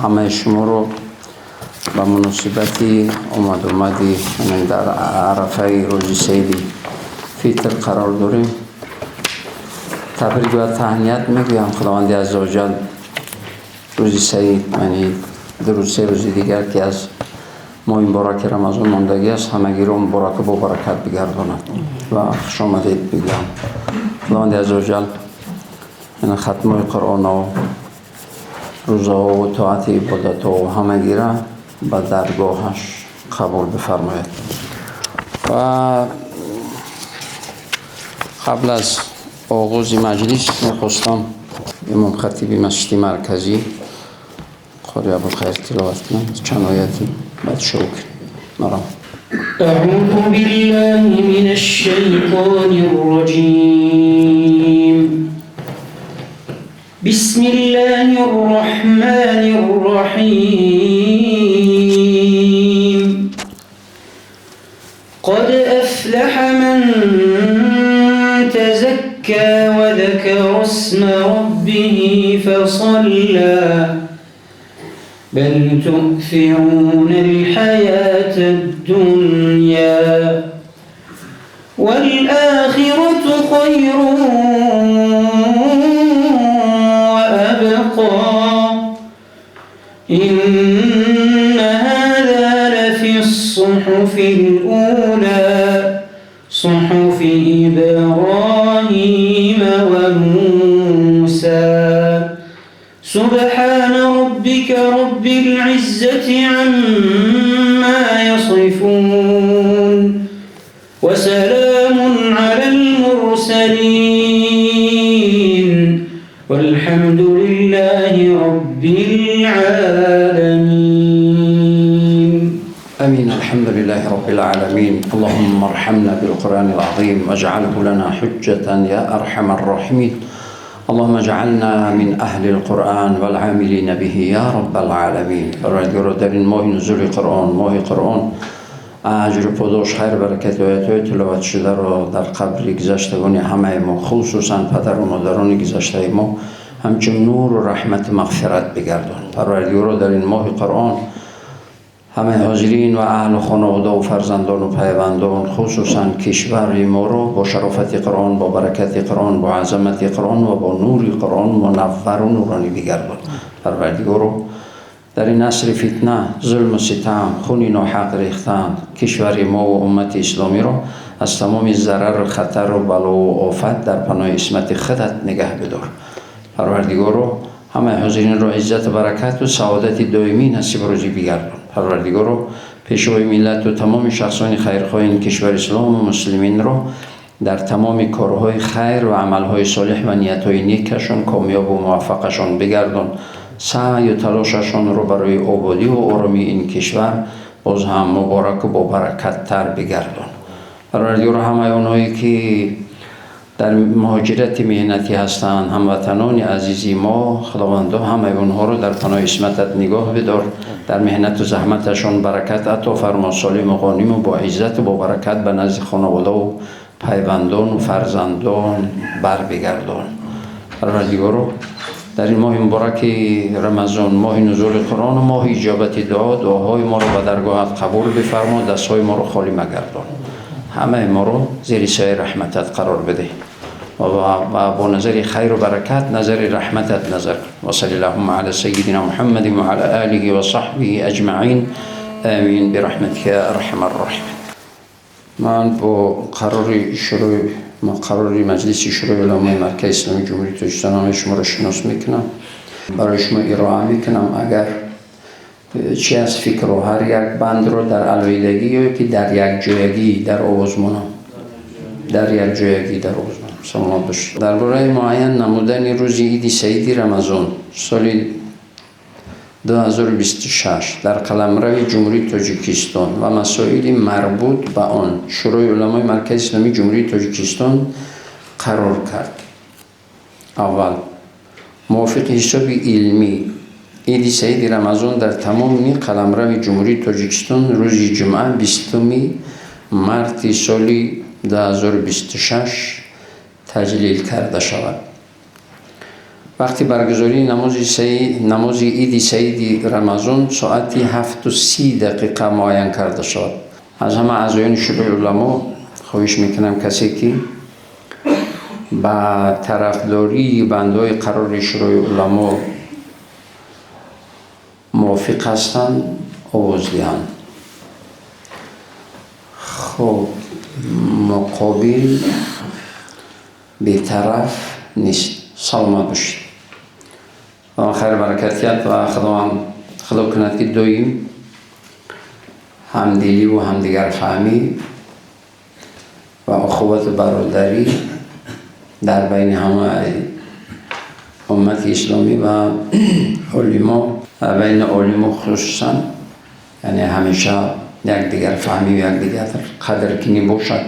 Ҳамаи шуморо ба муносибати омад-омади дар арафаи рӯзи саиди фитр қарор дорем. Табрик ва таҳният мегӯям. Худованди аззаваҷал рӯзи саид, яъне 2 рӯз, 3 рӯзи дигар, ки аз моҳи мубораки Рамазон мондагӣ аст, ҳамагиро мубораку бо баракат бигардонад ва хуш омадед бигӯям. Худованди аззаваҷал хатмҳои Қуръонҳо, рӯзаҳо ва тоати ибодатҳо ҳамагира ба даргоҳаш қабул бифармояд. Ва қабл аз оғози маҷлис мехостам имом хатиби масҷиди марказӣ қори Абулхайр тиловат кунам чанд ояти, баъд шурӯъ кунем. Марам. أعوذ بالله من الشيطان الرجيم. بسم الله الرحمن الرحيم. قد أفلح من تزكى وذكر اسم ربه فصلى. بل تؤثرون الحياة الدنيا والآخرة خير وأبقى. إن هذا لفي الصحف الأولى، صحف إبراهيم وموسى. سبحان ربك رب العزة عما يصفون وسلام على المرسلين والحمد لله رب العالمين. آمين. الحمد لله رب العالمين. اللهم ارحمنا بالقرآن العظيم واجعله لنا حجة يا أرحم الراحمين. اللهم اجعلنا من أهل القرآن والعاملين به يا رب العالمين. پروردگارا، در این ماه نزول قرآن، ماه قرآن، اجر و پاداش، خیر، برکت آیات تلاوت شده را در قبر گذشتگان همه ما، خصوصا پدر و مادران گذشته ما، همچون نور و رحمت و مغفرت بگردان. پروردگارا، در این ماه قرآن همه حاضرین و اهل خانواده و فرزندان و پیوندان، خصوصا کشور ما رو با شرافت قرآن، با برکت قرآن، با عظمت قرآن و با نور قرآن منور و نورانی بگردان. پروردگارا، در این عصر فتنه، ظلم و ستم، خون ناحق ریختن، کشور ما و امت اسلامی را از تمام ضرر و خطر و بلا و آفت در پناه عصمت خودت نگه بدار. پروردگارا، همه حاضرین را عزت و برکت و سعادت دائمی نصیب روزی بگردان. پروردگارا، پیشوای ملت و تمام شخصان خیرخواه این کشور اسلام و مسلمین را در تمام کارهای خیر و عملهای صالح و نیتهای نیکشان کامیاب و موفقشان بگردان. سعی و تلاششان را برای آبادی و آرامی این کشور باز هم مبارک و با برکت تر بگردان. پروردگارا، همه آنهایی که در مهاجرت مهنتی هستند، هموطنان عزیزی ما، خداوندا همه اونها رو در پناه عصمتت نگاه بدار. در مهنت و زحمتشان برکت عطا فرما. سالم و غانم و با عزت و با برکت به نزد خانواده و پیوندان و فرزندان بر بگردان. پروردگارا، در این ماه مبارک رمضان، ماه نزول قرآن و ماه اجابت دعا، دعاهای ما رو به درگاهت قبول بفرما. دستهای ما رو خالی مگردان. همه ما رو زیر سایه رحمتت قرار بده و با نظر خیر و برکت، نظر رحمتت نظر کن. و صلی اللهم علی سیدنا محمد و علی آله و صحبه اجمعین. آمین برحمتک یا ارحم الراحمین. من با قرار شروع قرار مجلس شورای علمای مرکز اسلامی جمهوری تاجیکستان همه شما را شناس میکنم، برای شما ارائه میکنم. اگر چی از فکر و هر یک بند رو در علیحدگی یا که در یک جایگی در آواز مانم، در یک جایگی در آواز مانم. سلامت باشید. درباره معین نمودن روز عید سعید رمضان سال 2026 در قلمرو جمهوری تاجیکستان و مسائل مربوط به آن، شورای علمای مرکز اسلامی جمهوری تاجیکستان قرار کرد: اول، موافق حساب علمی، عید سعید رمضان در تمام قلمرو جمهوری تاجیکستان روز جمعه 20 марти соли 2026 таҷлил карда шавад. Вақти баргузории намози иди саиди Рамазон соати 7:30 муайян карда шавад. Аз ҳама аъзоёни Шӯрои уламо хоҳиш мекунам, касе ки ба тарафдории бандҳои қарори Шӯрои уламо мувофиқ ҳастанд, овоз диҳанд. Хуб, муқобил, бетараф нест. Саломат бошед ва хайр баракатият ва Худованд худо кунад, ки доим ҳамдиливу ҳамдигарфаҳмӣ ва ухувату бародарӣ дар байни ҳамаи уммати исломӣ ва олимо, байни олимо хусусан, яъне ҳамеша якдигарфаҳмӣ, якдигар қадркунӣ бошад.